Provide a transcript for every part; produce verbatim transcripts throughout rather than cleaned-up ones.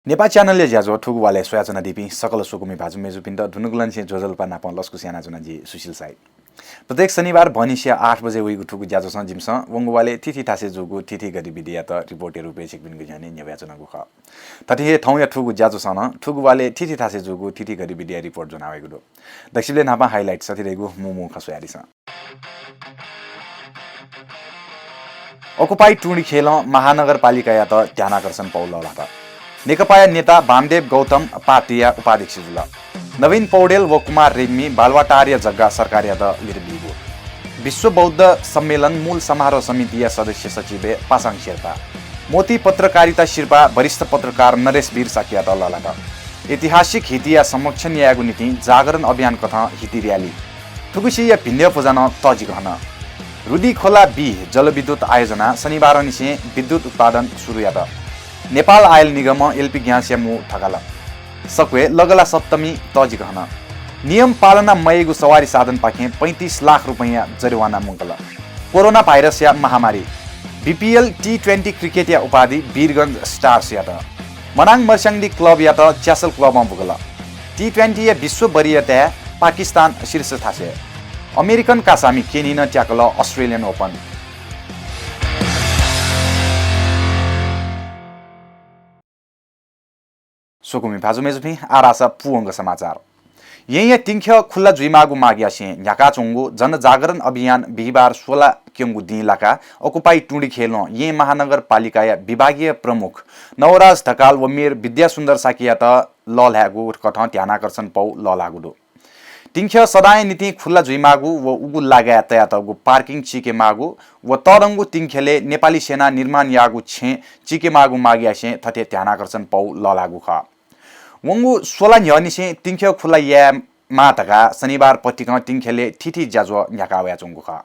नेपाः च्यानलया ज्याझ्वः थुगु वालय् स्वयाच्वनादीपिं सकल स्वकुमि भाजु मय्जुपिन्त दुनुगलंनिसें ज्वजलपा नापं लसकुस यानाच्वना जि सुशील साई। प्रत्येक शनिबार भनिसिया आठ बजे वइगु थुगु ज्याझ्वसं जिमिसं वंगु वालय् थीथी थासय् जूगु थीथी गतिविधियात रिपोर्टया रूपय् छिकपिनिगु न्ह्यःने न्ह्यब्वयाच्वनागु खः। थथे हे थौंया थुगु ज्याझ्वसं नं थुगु वालय् थीथी थासय् जूगु थीथी गतिविधिया रिपोर्ट ज्वनावयागु दु। दक्वसिबलय् न्हापां highlight सथे धइगु मू मू खँ स्वयादिसँ। Occupy टुँडिखेलं महानगरपालिकायात ध्यानाकर्षण पौ लःल्हात। नेकपाया नेता वामदेव गौतम पार्टीया उपाध्यक्ष जुल। नवीन पौडेल व कुमार रेग्मी बालुवाटारया जग्गा सरकारयात लित बीगु। विश्व बौद्ध सम्मेलन मूल समारोह समितिया सदस्य सचिवय् पासाङ शेर्पा। मोती पत्रकारिता सिरपाः वरिष्ठ पत्रकार नरेश वीर शाक्ययात लःल्हात। ऐतिहासिक हितिया संरक्षण यायेगु निंतिं जागरण अभियान कथं हिति र्‍याली। थुगुसिया भिंद्यः पुजा नं तःजिक हन। रुदी खोला बी जलविद्युत आयोजनां शनिबारंनिसें विद्युत उत्पादन सुरु यात। नेपाल आयल निगमं एलपी ग्याँसया मू थकाल। सक्वय् लगला सप्तमी तःजिक हन। नियम पालना मयाइगु सवारी साधनपाखें पैंतिस लाख रुपैयाँ जरिवाना मुंकल। कोरोना भाइरसया महामारी। बीपीएल टी ट्वेन्टी क्रिकेटया उपाधि वीरगंज स्टार्सयात। मनाङ मर्स्याङदी क्लबयात च्यासल क्लबं बुकल। टी ट्वेन्टीया विश्व वरियताय् पाकिस्तान शीर्ष थासय्। अमेरिकन कासामि केनीनं त्याकल अस्ट्रेलियन ओपन। स्वकुमि भाजु मय्जुपिं, आः धाःसा पूवंक समाचार। येँया तिंख्यः खुल्ला जुइमाःगु माग यासें न्ह्याकाच्वंगु जनजागरण अभियान बिहिबार स्वला क्यंगु दिं लाकाः Occupy टुँडिखेलं येँ महानगरपालिकाया विभागीय प्रमुख नवराज ढकाल व मेयर विद्यासुन्दर शाक्ययात लःल्हायेगु कथं ध्यानाकर्षण पौ लःल्हाःगु दु। तिंख्यः सदांया निंतिं खुल्ला जुइमाःगु व उगु लागाय् तयातःगु पार्किङ चीकेमाःगु व तःधंगु तिंख्यलय् नेपाली सेनां निर्माण याःगु छेँ चीकेमाःगु माग यासें थथे ध्यानाकर्षण पौ लःल्हाःगु खः। वंगु स्वला न्ह्यःनिसें तिंख्यः खुल्ला यायेमाः धकाः शनिबार पतिकं तिंख्यलय् थीथी ज्याझ्वः न्ह्याका वयाच्वंगु खः।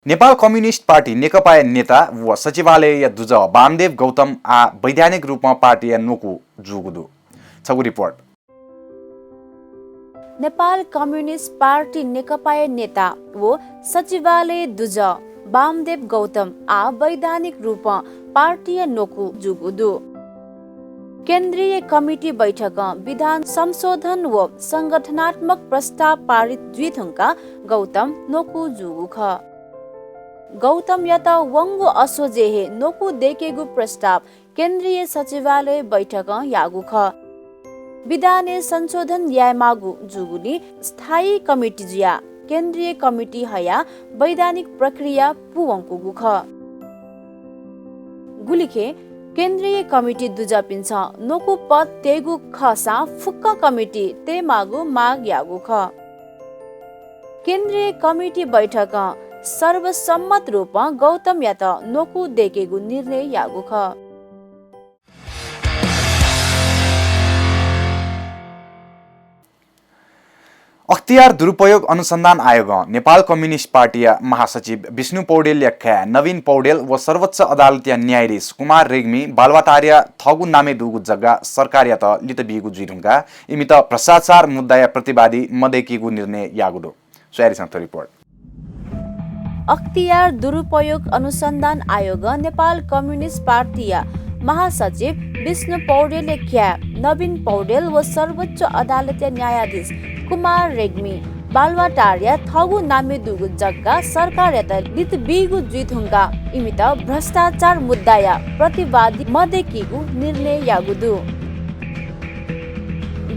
नेपाल कम्युनिस्ट पार्टी नेकपाया नेता व सचिवालयया दुजः वामदेव गौतम आः वैधानिक रूपं पार्टीया न्वकू जूगु दु। छगू रिपोर्ट। नेपाल कम्युनिस्ट पार्टी नेकपाया नेता व सचिवालय दुजः वामदेव गौतम आः वैधानिक रूपं पार्टीया न्वकू जूगु दु। केन्द्रीय कमिटी बैठकं विधान संशोधन व संगठनात्मक प्रस्ताव पारित जुइधुंकाः गौतम न्वकू जूगु खः। गौतमयात वंगु असोजय् हे न्वकू दय्केगु प्रस्ताव केन्द्रीय सचिवालय बैठकं याःगु खः। विधानय् संशोधन यायेमाःगु जूगुलिं स्थायी कमिटी जुयाः केन्द्रीय कमिटी हयाः वैधानिक प्रक्रिया पूवंकूगु खः। गुलिखे केन्द्रीय कमिटी दुजःपिन्सं न्वकू पद तयेगु खःसां फुक्क कमिटी तयेमाःगु माग याःगु खः। केन्द्रीय कमिटी बैठकं सर्वसम्मत रूपं गौतमयात न्वकू दय्केगु निर्णय याःगु खः। अख्तियार दुरुपयोग अनुसन्धान आयोगं नेपाल कम्युनिस्ट पार्टीया महासचिव विष्णु पौडेलया काय् नवीन पौडेल व सर्वोच्च अदालतया न्यायाधीश कुमार रेग्मी बालुवाटारया थःगु नामय् दुगु जग्गा सरकारयात लित बीगु जुइधुंकाः इमित भ्रष्टाचार मुद्दाया प्रतिवादी मदय्केगु निर्णय याःगु दु। स्वयादिसँ थ्व रिपोर्ट। अख्तियार दुरुपयोग अनुसन्धान आयोगं नेपाल कम्युनिस्ट पार्टीया महासचिव विष्णु पौडेलया काय् नवीन पौडेल व सर्वोच्च अदालतया न्यायाधीश कुमार रेग्मी बालुवाटारया थःगु नामय् दुगु जग्गा सरकारयात लित बीगु जुइधुंकाः इमित भ्रष्टाचार मुद्दाया प्रतिवादी मदय्केगु निर्णय याःगु दु।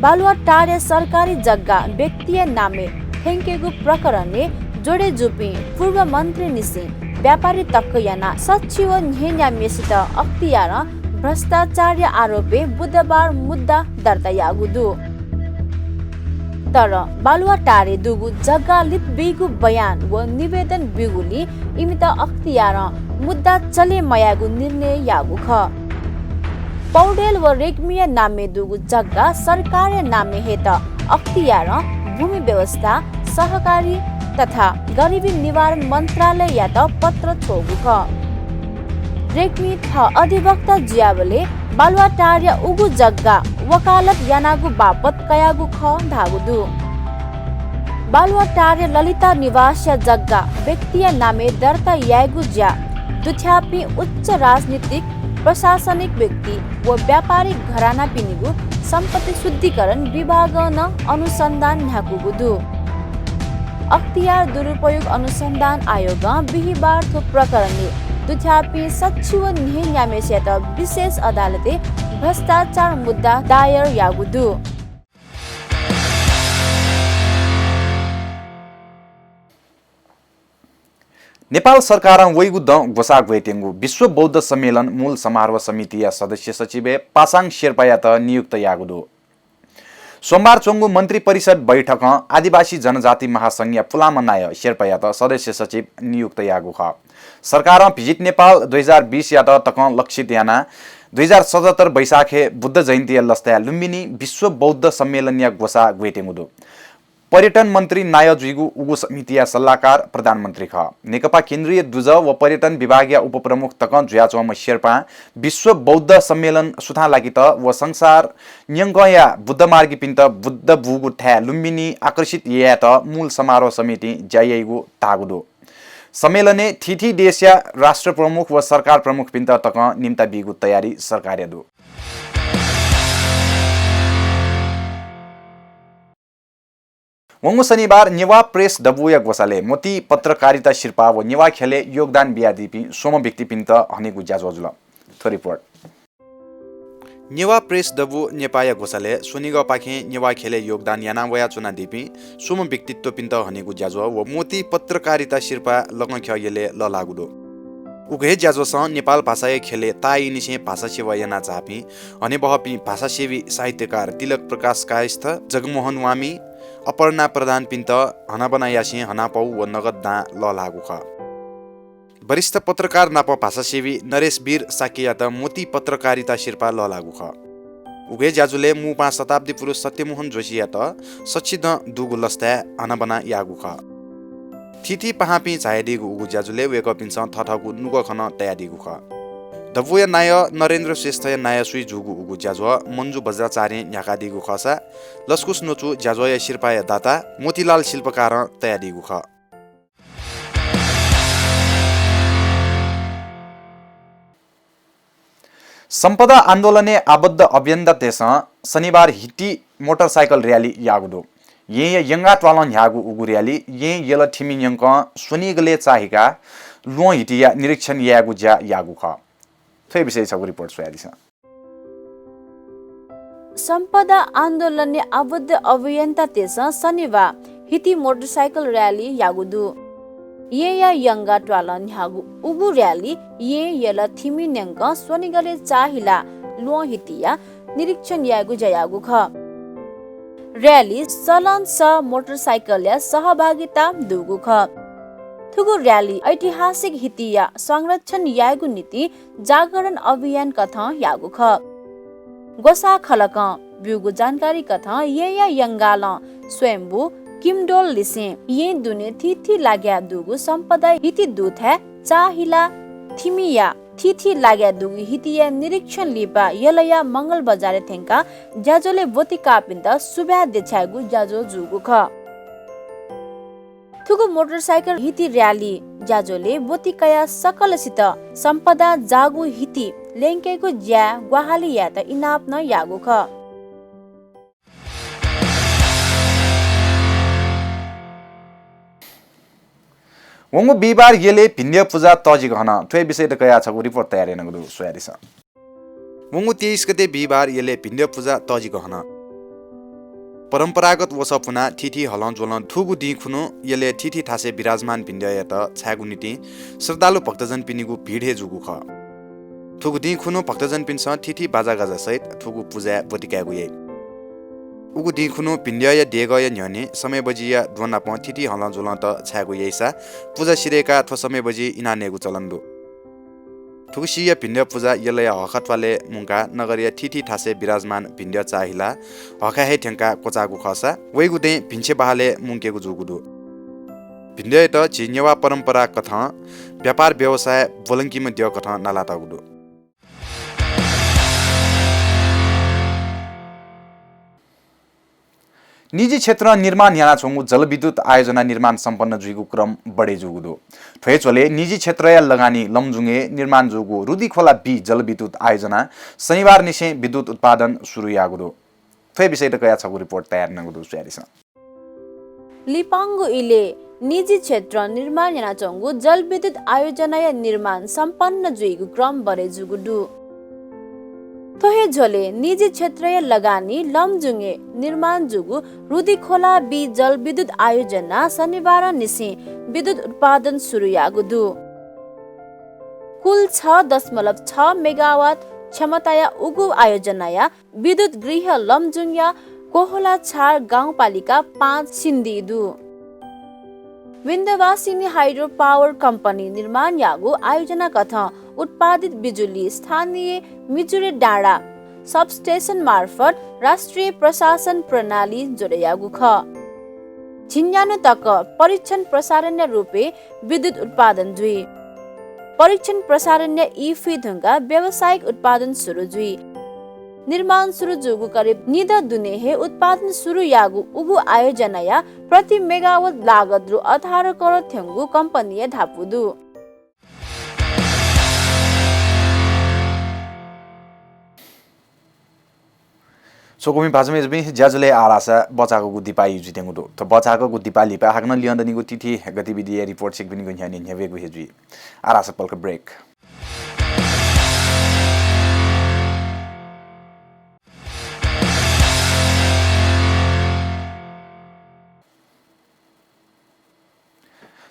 बालुवाटारया सरकारी जग्गा व्यक्तिया नामय् थ्यंकेगु प्रकरणय् जोडे जूपिं पूर्व मन्त्रीनिसें व्यापारी तक यानाः सच्छि व न्हय्न्याम्हेसित अख्तियारं भ्रष्टाचारया आरोपय् बुधबार मुद्दा दर्ता याःगु दु। तर बालुवाटारय् दुगु जग्गा लित बीगु बयान व निवेदन ब्यूगुलिं इमित अख्तियारं मुद्दा चले मयायेगु निर्णय याःगु खः। पौडेल व रेग्मीया नामय् दुगु जग्गा सरकारया नामय् हयेत अख्तियारं भूमि व्यवस्था, सहकारी तथा गरिबी निवारण मन्त्रालययात पत्र छ्वःगु खः। रेग्मी थः अधिवक्ता जुयाबलय् बालुवाटारया उगु जग्गा वकालत यानागु बापत कयागु खः धाःगु दु। बालुवाटारया ललिता निवासया जग्गा व्यक्तिया नामय् दर्ता यायेगु ज्या दुथ्याःपिं उच्च राजनीतिक, प्रशासनिक व्यक्ति व व्यापारिक घरानापिनिगु सम्पत्ति शुद्धिकरण विभागं नं अनुसन्धान न्ह्याकूगु दु। अख्तियार दुरुपयोग अनुसन्धान आयोगं बिहिबार थ्व प्रकरणय् दुथ्याःपिं सच्छि व न्हय्‌न्याम्हेसित विशेष अदालतय् भ्रष्टाचार मुद्दा दायर याःगु दु। नेपाल सरकारं वइगु दँ ग्वसाः ग्वयेत्यंगु विश्व बौद्ध सम्मेलन मूल समारोह समितिया सदस्य सचिवय् पासाङ शेर्पायात नियुक्त याःगु दु। सोमबार च्वंगु मन्त्रिपरिषद बैठकं आदिवासी जनजाति महासंघया पुलांम्ह नायः शेर्पायात सदस्य सचिव नियुक्त याःगु खः। सरकारं Visit Nepal दुई हजार बिसयात तकं लक्षित यानाः दुई हजार सतहत्तर वैशाखय् बुद्ध जयन्तीया लसताय् लुम्बिनी विश्व बौद्ध सम्मेलनया ग्वसाः ग्वयेत्यंगु दु। पर्यटन मन्त्री नायः जुइगु उगु समितिया सल्लाहकार प्रधानमन्त्री खः। नेकपा केन्द्रीय दुजः व पर्यटन विभागया उपप्रमुख तकं जुयाच्वंम्ह शेर्पां विश्व बौद्ध सम्मेलन सुथां लाकेत व संसार न्यंकंया बुद्धमार्गीपिन्त बुद्ध बूगु थाय् लुम्बिनी आकर्षित यायेत मूल समारोह समितिं ज्या याइगु धाःगु दु। सम्मेलनय् थीथी देशया राष्ट्र प्रमुख व सरकार प्रमुखपिन्त तकं निम्ता बीगु तयारी सरकारया दु। वंगु शनिबार नेवाः प्रेस दबूया ग्वसालय् मोती पत्रकारिता सिरपाः व नेवाः ख्यलय् योगदान बियादीपिं स्वम्ह व्यक्तिपिन्त हनेगु ज्याझ्वः जुल। थ्व रिपोर्ट। नेवाः प्रेस दबू नेपाःया ग्वसालय् स्वनिगःपाखें नेवाः ख्यलय् योगदान याना वयाच्वनादीपिं स्वम्ह व्यक्तित्वपिन्त हनेगु ज्याझ्वः व मोती पत्रकारिता सिरपाः लकंख्यः यलय् लःल्हाःगु दु। उगु हे ज्याझ्वलं नेपाल भाषाया ख्यलय् ताःईनिसें भाषा सेवा याना झाःपिं हनेबहःपिं भाषासेवी साहित्यकार तिलक प्रकाश कायस्थ, जगमोहन वामी, अपर्णा प्रधानपिन्त हनाबना यासें हनापौ व नगद दां लःल्हाःगु खः। वरिष्ठ पत्रकार नाप भाषासेवी नरेश वीर शाक्ययात मोती पत्रकारिता सिरपाः लःल्हाःगु खः। उगु हे ज्याझ्वलय् मू पाहां शताब्दी पुरुष सत्यमोहन जोशीयात सच्छि दँ दुगु लसताय् हनाबना याःगु खः। थीथी पाहांपिं झायादीगु उगु ज्याझ्वलय् वय्कःपिन्सं थःथःगु नुगः खँ नं तयादीगु खः। दबूया नायः नरेन्द्र श्रेष्ठया नायःसुइ जूगु उगु ज्याझ्वः मन्जु वज्राचार्यं न्ह्याकादीगु खःसा लसकुस न्वचु ज्याझ्वःया सिरपाःया दाता मोतीलाल शिल्पकारं तयादीगु खः। सम्पदा आन्दोलनय् आबद्ध अभियन्तातय्सं शनिबार हिति मोटरसाइकल र्‍याली याःगु दु। येँया यंगा त्वालं न्ह्याःगु उगु र्‍याली येँ यल थिमि न्यंकं स्वनिगलय् चाःहिकाः ल्वहं हितिया निरीक्षण यायेगु ज्या याःगु खः। थ्व विषयय् छगू रिपोर्ट स्वयादिसँ। सम्पदा आन्दोलनय् आबद्ध अभियन्तातय्सं शनिबार हिति मोटरसाइकल र्‍याली याःगु दु। येँया यंगा त्वालं न्ह्याःगु उगु र्‍याली येँ यल थिमि न्यंकं स्वनिगलय् चाःहिलाः ल्वहं हितिया निरीक्षण यायेगु ज्या याःगु खः। र्‍याली सलंसः मोटरसाइकलया सहभागिता दुगु खः। थुगु र्‍याली ऐतिहासिक हितिया संरक्षण यायेगु निंतिं जागरण अभियान कथं याःगु खः। ग्वसाः खलकं ब्यूगु जानकारी कथं येँया यंगालं स्वयम्भू किमडोल लिसें येँ दुने थीथी लागाय् दुगु सम्पदा हिति दुथाय् चाःहिलाः थिमिया थीथी लागाय् दुगु हितिया निरीक्षण लिपा यलया मंगलबजारय् थ्यंकाः ज्याझ्वलय् ब्वति काःपिन्त सुभाय् देछायेगु ज्याझ्वः जूगु खः। थुगु मोटरसाइकल हिति र्‍याली ज्याझ्वलय् ब्वति कयाः सकलसित सम्पदा जाःगु हिति ल्यंकेगु ज्याय् ग्वाहालि यायेत इनाप नं याःगु खः। वंगु बिहिबार यलय् भिंद्यः पुजा तःजिक हन। थ्व विषययात कयाः छगू रिपोर्ट तयार यानागु दु, स्वयादिसँ। वंगु तेइस गते बिहिबार यलय् भिंद्यः पुजा तःजिक हन। परम्परागत वसः पुनाः थीथी हलंज्वलं थुगु दिं खुन्हु यलय् थीथी थासय् विराजमान भिंद्यःयात छायेगु निंतिं श्रद्धालु भक्तजनपिनिगु भिड हे जूगु खः। थुगु दिं खुन्हु भक्तजनपिन्सं थीथी बाजागाजा सहित थुगु पुजाय् ब्वति कायेगु याइ। उगु दिं खुन्हु भिंद्यःया देगःया न्ह्यःने समय बजिया द्वंनापं थीथी हलंज्वलंत छायेगु याइसा पुजा सिधय्काः थ्व समय बजि इनानयेगु चलन दु। थुगुसिया भिंद्यः पुजा यलया हःखा त्वालय् मुंकाः नगरया थीथी थासय् विराजमान भिंद्यः चाःहिलाः हःखा हे थ्यंकाः क्वचाःगु खःसा वइगु दँय् भिंछेँ बहालय् मुंकेगु जूगु दु। भिंद्यःयात झी नेवाः परम्परा कथं व्यापार व्यवसाय ब्वलंकीम्ह द्यः कथं नालातःगु दु। निजी क्षेत्रं निर्माण यानाच्वंगु जलविद्युत आयोजना निर्माण सम्पन्न जुइगु क्रम बढे जूगु दु। थ्व हे झ्वलय् निजी क्षेत्रया लगानी लमजुङय् निर्माण जूगु रुदिखोला बी जलविद्युत आयोजना शनिबारनिसें विद्युत उत्पादन सुरु याःगु दु। थ्व हे विषयत कयाः छगू रिपोर्ट तयार यानागु दु, स्वयादिसँ। लिपांगु इलय् निजी क्षेत्रं निर्माण यानाच्वंगु जलविद्युत आयोजनाया निर्माण सम्पन्न जुइगु क्रम बढे जूगु दु। थ्व हे झ्वलय् निजी क्षेत्रया लगानी लमजुङय् निर्माण जूगु रुदिखोला बी जलविद्युत आयोजना शनिबारंनिसें विद्युत उत्पादन सुरु याःगु दु। कुल छ दशमलव छ मेगावाट क्षमताया उगु आयोजनाया विद्युत गृह लमजुङया कोहोलाछार गाउँपालिका पाँच सिन्धि दु। विन्ध्यवासिनी हाइड्रो पावर कम्पनी निर्माण याःगु आयोजना कथं उत्पादित बिजुली स्थानीय मिचुरे डाँडा सबस्टेसन मार्फत राष्ट्रिय प्रशासन प्रणाली जोडे याःगु खः। झिंन्यान्हु तक परीक्षण प्रसारणया रूपय् विद्युत उत्पादन जुइ। परीक्षण प्रसारणया ई फुइ धुंकाः व्यावसायिक उत्पादन सुरु जुइ। निर्माण सुरु जूगु करिब निदँ दुने हे उत्पादन सुरु याःगु उगु आयोजनाया प्रति मेगावाट लागत रु अठार करोड थ्यंगु कम्पनीया धापू दु। स्वकुमि भाजु मय्‌जुपिं, ज्याझ्वलय् आः धाःसा बचाःगु दिपाय् जुइत्यंगु दु। थ्व बचाःगु दिपाः लिपा हाकनं लिहां दनिगु थीथी गतिविधिया रिपोर्ट छिकपिनिगु न्ह्यःने न्ह्यब्वयेगु हे जुइ। आः धाःसा पलख ब्रेक।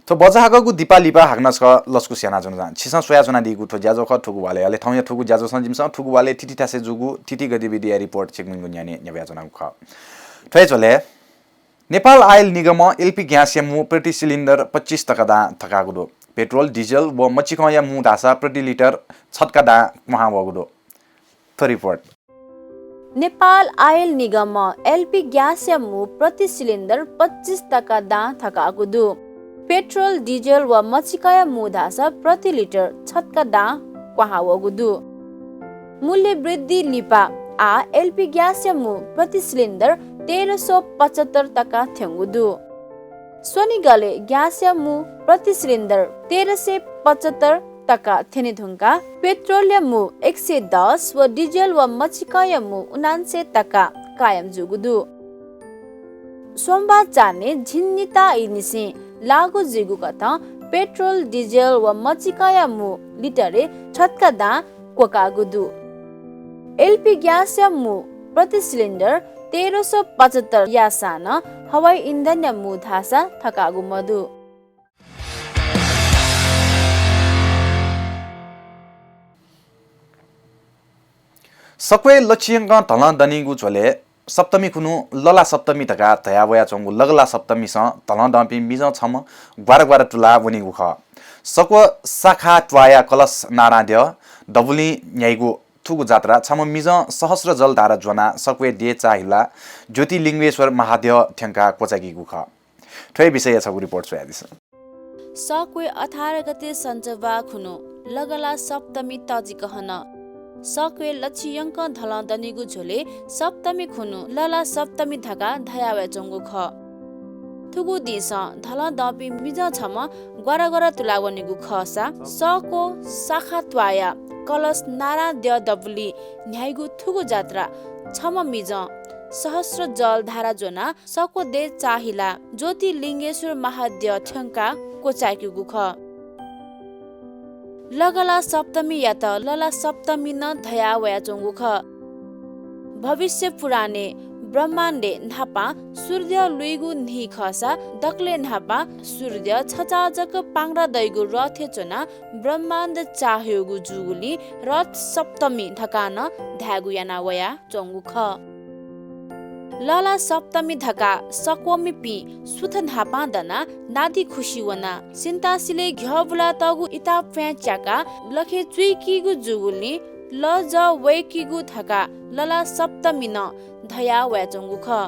थ्व बचाःगु दिपाः लिपा हाकनं छकः लसकुस यानाच्वना। छिसं स्वयाच्वनादीगु थ्व ज्याझ्वः खः थुगु वालय्। अले थौंया थुगु ज्याझ्वःसं जिमिसं थुगु वालय् थीथी थासय् जूगु थीथी गतिविधिया रिपोर्ट छिकपिनिगु न्ह्यःने न्ह्यब्वयाच्वनागु खः। थ्व हे झ्वलय् नेपाल आयल निगमं एलपी ग्यासया मू प्रति सिलिन्डर पच्चिस तका दां थकाःगु दु। पेट्रोल, डिजल व मचिकंया मू धाःसा प्रति लिटर छतका दां क्वहां वःगु दु। थ्व रिपोर्ट। नेपाल आयल निगमं एलपी ग्यासया मू प्रति सिलिन्डर पच्चिस तका दां थकाःगु दु। पेट्रोल, डिजल व मचिकंया मू धाःसा प्रति लिटर छतका दां क्वहां वःगु दु। मूल्य वृद्धि लिपा आः एलपी ग्यासया मू प्रति सिलिन्डर तेह्र सय पचहत्तर तका थ्यंगु दु। स्वनिगलय् ग्यासया मू प्रति सिलिन्डर तेह्र सय पचहत्तर तका थ्यने धुंकाः पेट्रोलया मू एक सय दस व डिजल व मचिकंया मू उनान्सय तका कायम जूगु दु। सोमबार चान्हय् झिंनिता ई निसें लागू जुइगु कथं पेट्रोल, डिजल व मचिकंया मू लिटरय् छतका दां क्वकाःगु दु। एलपी ग्यासया मू प्रति सिलिन्डर तेह्र सय पचहत्तर याःसां नं हवाई इन्धनया मू धाःसा थकाःगु मदु। सक्वय् लच्छि यंकं धलं दनीगु झ्वलय् सप्तमी खुन्हु लला सप्तमी धकाः धया वयाच्वंगु लगला सप्तमीसं धलं दंपिं मिजं छम्ह ग्वारा ग्वारा तुला वनीगु खः। सक्व साखा त्वाःया कलश नाराद्यः दबुलिं न्ह्याइगु थुगु जात्रा छम्ह मिजं सहस्र जलधारा ज्वनाः सक्वय् देय् चाःहिलाः ज्योतिलिङ्गेश्वर महाद्यः थ्यंकाः क्वचाकीगु खः। थ्व हे विषयया छगू रिपोर्ट स्वयादिसँ। सक्वय् अठार गते सञ्चबाः खुन्हु लगला सप्तमी तजिक हन। सक्वय् लच्छि यंकं धलं दनीगु झ्वलय् सप्तमी खुन्हु लला सप्तमी धकाः धया वयाच्वंगु खः। थुगु दिंसं धलं दंपिं मिजं छम्ह ग्वारा ग्वारा तुला वनीगु खःसा सक्व साखा त्वाःया कलश नाराद्यः दबुलिं न्ह्याइगु थुगु जात्रा छम्ह मिजं सहस्र जलधारा ज्वनाः सक्व देय् चाःहिलाः ज्योतिलिङ्गेश्वर महाद्यः थ्यंकाः क्वचाय्केगु खः। लगला सप्तमीयात लला सप्तमी नं धया वयाच्वंगु खः। भविष्य पुराणय् ब्रह्माण्डय् न्हापां सूर्यद्यः लुइगु न्हि खःसा दकलय् न्हापां सूर्यद्यः छचाः जक पांग्रा दइगु रथय् च्वनाः ब्रह्माण्ड चाःह्यूगु जूगुलिं रथ सप्तमी धकाः नं धायेगु याना वया च्वंगु खः। लला सप्तमी धकाः सक्वमिपिं सुथ न्हापां दनाः नादि खुसि वनाः सिन्तासिलय् घ्यः बुलातःगु इताप्वाँय् च्याकाः लखय् चुइकीगु जूगुलिं लःजः वय्कीगु धकाः लला सप्तमी नं धया वयाच्वंगु खः।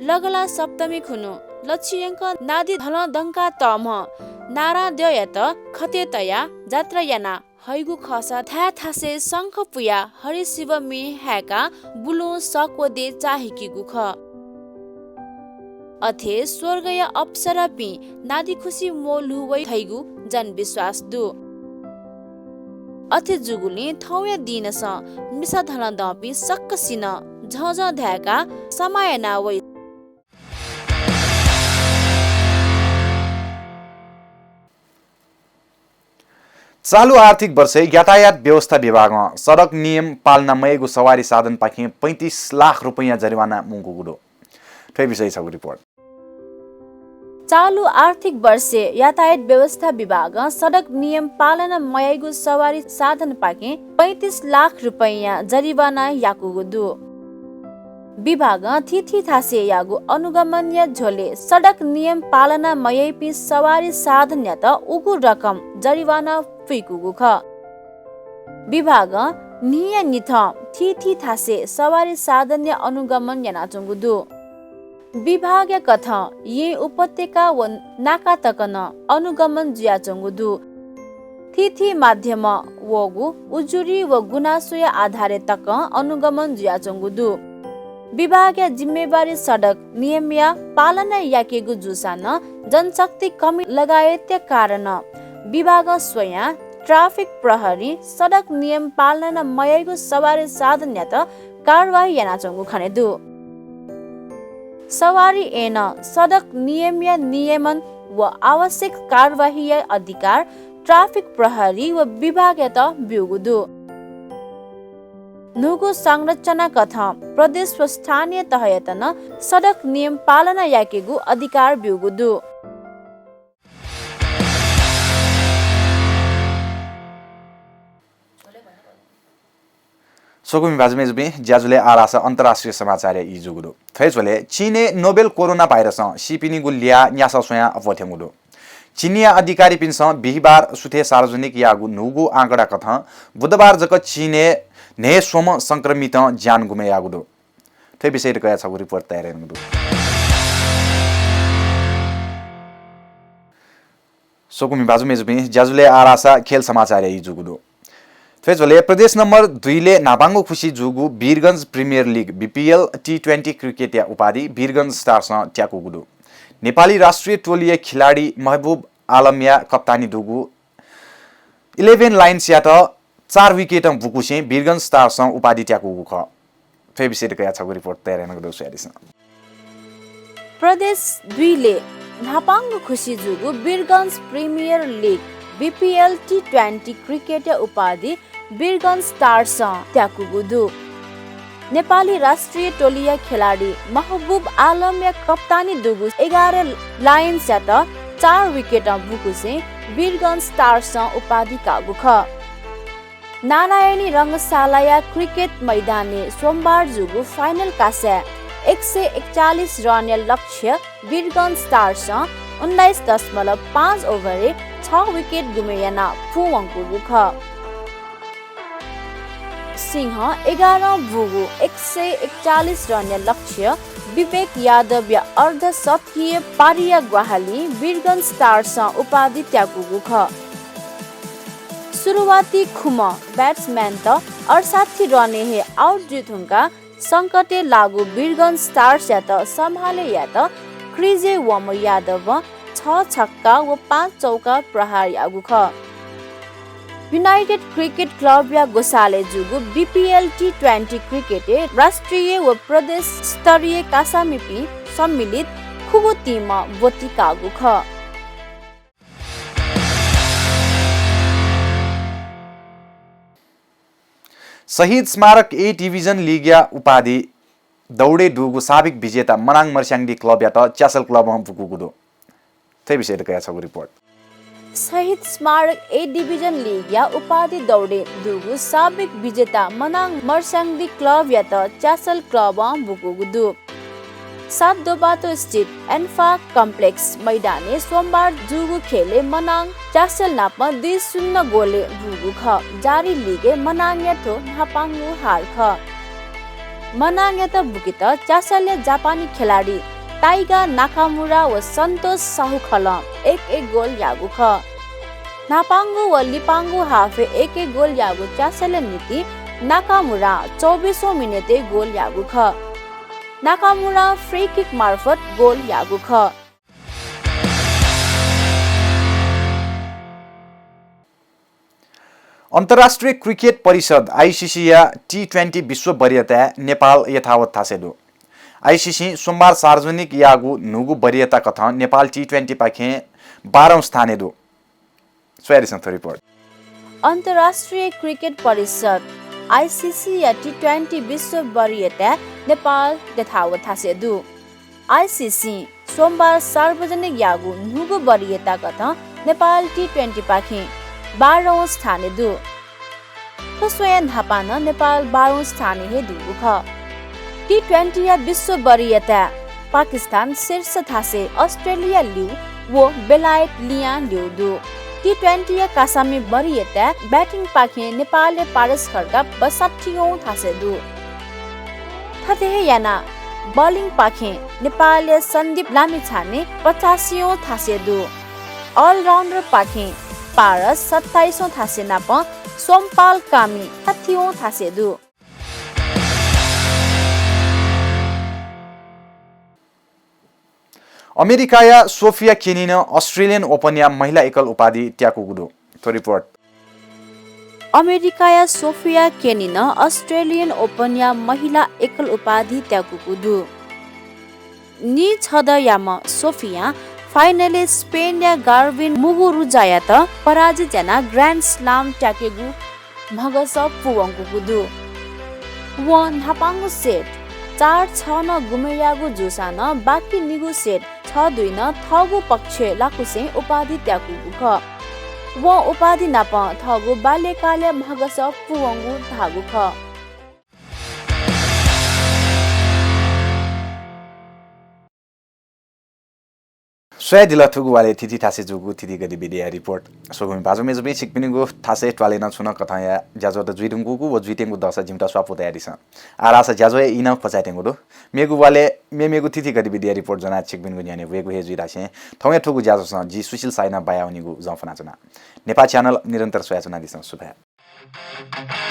लगला सप्तमी खुन्हु लच्छि यंकं नादि धलं दंका तःम्ह नाराद्यःयात खतय् तयाः जात्रा यानाः हइगु खःसा थाय् थासय् शंख पुयाः हरिशिव म्ये हाय्काः बुलुं सक्व दे चाःहिकीगु खः। अथे स्वर्गया अप्सरापिं नादिखुसि म्वःल्हू वइ धइगु जनविश्वास दु। अथे जूगुलिं थौंया दिनसं मिसा धनं दंपिं सकसिनं झःझः धाय्काः समाः याना वइ। चालु आर्थिक वर्षय् यातायात व्यवस्था विभागं सडक नियम पालना मयाइगु सवारी साधनपाखें पैंतिस लाख रुपैयाँ जरिवाना मुंकूगु दु। थ्व विषयय् छगू रिपोर्ट। चालु आर्थिक वर्षय् यातायात व्यवस्था विभागं सडक नियम पालना मयाइगु सवारी साधनपाखें पैंतिस लाख रुपैयाँ जरिवाना याकूगु दु। विभागं थीथी थासय्‌यागु अनुगमनया झ्वलय् सडक नियम पालना मयाइपिं सवारी साधनयात उगु रकम जरिवाना पुइकूगु खः। विभागं न्हिया निथं थीथी थासय् सवारी साधनया अनुगमन यानाच्वंगु दु। विभागया कथं येँ उपत्यका व नाका तक नं अनुगमन जुयाच्वंगु दु। थीथी माध्यमं वःगु उजुरी व गुनासोया आधारय् तकं अनुगमन जुयाच्वंगु दु। विभागया जिम्मेवारी सडक नियमया पालना याकेगु जूसां नं जनशक्ति कमी लगायतया कारणं विभागं स्वयां ट्राफिक प्रहरीं सडक नियम पालना मयाइगु सवारी साधनयात कारवाही यानाच्वंगु खने दु। सवारी ऐनं सडक नियमया नियमन व आवश्यक कारवाहीया अधिकार ट्राफिक प्रहरी व विभागयात ब्यूगु दु। न्हूगु संरचना कथं प्रदेश व स्थानीय तहयात नं सडक नियम पालना याकेगु अधिकार ब्यूगु दु। स्वकुमि भाजु मय्‌जुपिं, ज्याझ्वलय् आः धाःसा अन्तर्राष्ट्रिय समाचारया ई जूगु दु। थ्व हे झ्वलय् चीनय् नोभेल कोरोना भाइरसं सीपिनिगु ल्याः न्यासः स्वयां अप्वः थ्यंगु दु। चीनया अधिकारीपिन्सं बिहिबार सुथय् सार्वजनिक याःगु न्हूगु आँकडा कथं बुधबार जक चीनय् न्हय्‌स्वम्ह संक्रमितं ज्यान गुमे याःगु दु। थ्व विषयय् कयाः छगू रिपोर्ट तयार यानागु दु। स्वकुमि भाजु मय्‌जुपिं, ज्याझ्वलय् आः धाःसा खेल समाचारया ई जूगु दु। थ्व हे झ्वलय् प्रदेश नम्बर दुईलय् न्हापांगु खुसि जूगु वीरगंज प्रिमियर लिग, बीपीएल, टी ट्वेन्टी क्रिकेटया उपाधि वीरगंज स्टार्सं त्याकूगु दु। नेपाली राष्ट्रिय टोलीया खेलाडी महबुब आलमया कप्तानी दुगु इलेभेन लायन्सयात चार विकेटं बुकुसें वीरगंज स्टार्सं उपाधि त्याकूगु खः। थ्व विषयय् कयाः छगू रिपोर्ट तयार यानागु दु, स्वयादिसँ। प्रदेश दुईलय् न्हापांगु खुसि जूगु वीरगंज प्रिमियर लिग, बीपीएल, टी ट्वेन्टी क्रिकेटया उपाधि वीरगंज स्टार्सं त्याकूगु दु। नेपाली राष्ट्रिय टोलीया खेलाडी महबुब आलमया कप्तानी दुगु एघार लायन्सयात चार विकेटं बुकुसें वीरगंज स्टार्सं उपाधि काःगु खः। नारायणी रंगशालाया क्रिकेट मैदानय् सोमबार जूगु फाइनल कासाय् एक सय एकचालिस रनया लक्ष्य वीरगंज स्टार्सं उन्नाइस दशमलव पाँच ओभरय् छ विकेट गुमे यानाः पूवंकूगु खः। सिंहं एघारं बूगु एक सय एकचालिस रनया लक्ष्य विवेक यादवया अर्धशतकीय पारीया ग्वाहालिं वीरगंज स्टार्सं उपाधि त्याकूगु खः। सुरुवाती खुम्ह ब्याट्सम्यानत अठसट्ठी रनय् हे आउट जुइधुंकाः संकटय् लाःगु वीरगंज स्टार्सयात सम्हाले यायेत क्रिजय् वंम्ह यादवं छ छक्का व पाँच चौका प्रहार याःगु खः। युनाइटेड क्रिकेट क्लबया ग्वसालय् जूगु बीपीएल टी ट्वेन्टी क्रिकेटय् राष्ट्रिय व प्रदेश स्तरीय कासामिपिं सम्मिलित खुगू टिमं ब्वति काःगु खः। शहीद स्मारक ए डिभिजन लिगया उपाधि दौडय् दुगु साबिक विजेता मनाङ मर्स्याङ्दी क्लबयात च्यासल क्लबं बुकूगु दु। थ्व विषयय् कयाः छगू रिपोर्ट। शहीद स्मारक ए डिभिजन लिगया उपाधि दौडय् दुगु साबिक विजेता मनाङ मर्स्याङ्दी क्लबयात च्यासल क्लबं बुकूगु दु। सात दोबाटो स्थित एन्फा कम्प्लेक्स मैदानय् सोमबार जूगु खेलय् मनाङ च्यासल नाप दुई शून्य गोलय् बूगु खः। जारी लिगय् मनाङया थ्व न्हापांगु हार खः। मनाङयात बुकेत च्यासलया जापानी खेलाडी टाइगा नाकामुरा व सन्तोष साहुखलं एक एक गोल याःगु खः। न्हापांगु व लिपांगु हाफय् एक एक गोल याःगु च्यासलय् निंतिं नाकामुरां चौबिसौं मिनेटय् गोल याःगु खः। नाकामुरां फ्री किक मार्फत गोल याःगु खः। अन्तर्राष्ट्रिय क्रिकेट परिषद, आइसिसीया टी ट्वेन्टी विश्व वरीयताय् नेपाल यथावत थासय् दु। आइसिसीं सोमबार सार्वजनिक याःगु न्हूगु वरीयता कथं नेपाल टी ट्वेन्टीपाखें बाह्रौं स्थानय् दु। स्वयादिसँ थ्व रिपोर्ट। अन्तर्राष्ट्रिय क्रिकेट परिषद, आइसिसीया टी ट्वेन्टी विश्व वरीयताय् नेपाल यथावत थासय् दु। आइसिसीं सोमबार सार्वजनिक याःगु न्हूगु वरीयता कथं नेपाल टी ट्वेन्टीपाखें बाह्रौं स्थानय् दु। थ्व स्वयां न्हापां नं नेपाल बाह्रौं स्थानय् हे दुगु खः। टी ट्वेन्टीया विश्व वरीयताय् पाकिस्तान शीर्ष थासय्, अस्ट्रेलिया ल्यू व बेलायत लियां ल्यू दु। टी ट्वेन्टीया कासामि वरीयताय् ब्याटिङपाखें नेपालया पारस खड्का बैसठ्ठीऔं थासय् दु। थथे हे यानाः बलिङपाखें नेपालया सन्दीप लामिछाने पचासीऔं थासय् दु। अलराउन्डरपाखें पारस सत्ताइसौं थासय् नाप सोमपाल कामी साठीऔं थासय् दु। अमेरिकाया सोफिया केनीनं अस्ट्रेलियन ओपनया महिला एकल उपाधि त्याकूगु दु। थ्व रिपोर्ट। अमेरिकाया सोफिया केनीनं अस्ट्रेलियन ओपनया महिला एकल उपाधि त्याकूगु दु। नीछदँयाम्ह सोफियां फाइनलय् स्पेनया गार्बिन मुगुरुजायात पराजित यानाः ग्र्यान्ड स्लाम त्याकेगु म्हगस पूवंकूगु दु। वं न्हापांगु सेट चार छनं गुमे याःगु जूसां नं बाकी निगू सेट छ दुइनं थःगु पक्षय् लाकुसें उपाधि त्याकूगु खः। वं उपाधि नाप थःगु बाल्यकालया म्हगस पूवंगु धाःगु खः। स्वयादिल थुगु वालय् थीथी थासय् जूगु थीथी गतिविधिया रिपोर्ट। स्वकुमि भाजु मय्जुपिं, छिकपिनिगु थासय् त्वालय् नं छुं नं कथंया ज्याझ्वःत जुइधुंकूगु व जुइत्यंगु दःसा जिमित स्वापू तयादिसँ। आः धाःसा ज्याझ्वःया ई नं क्वचायेत्यंगु दु। मेगु वालय् मेमेगु थीथी गतिविधिया रिपोर्ट ज्वनाः छिकपिनिगु न्ह्यःने वयेगु हे जुइ धासें थौंया थुगु ज्याझ्वलय् जि सुशील साइनं बायावनीगु जं फ्वनाच्वना। नेपाः च्यानल निरन्तर स्वयाच्वनादिसँ। सुभाय्।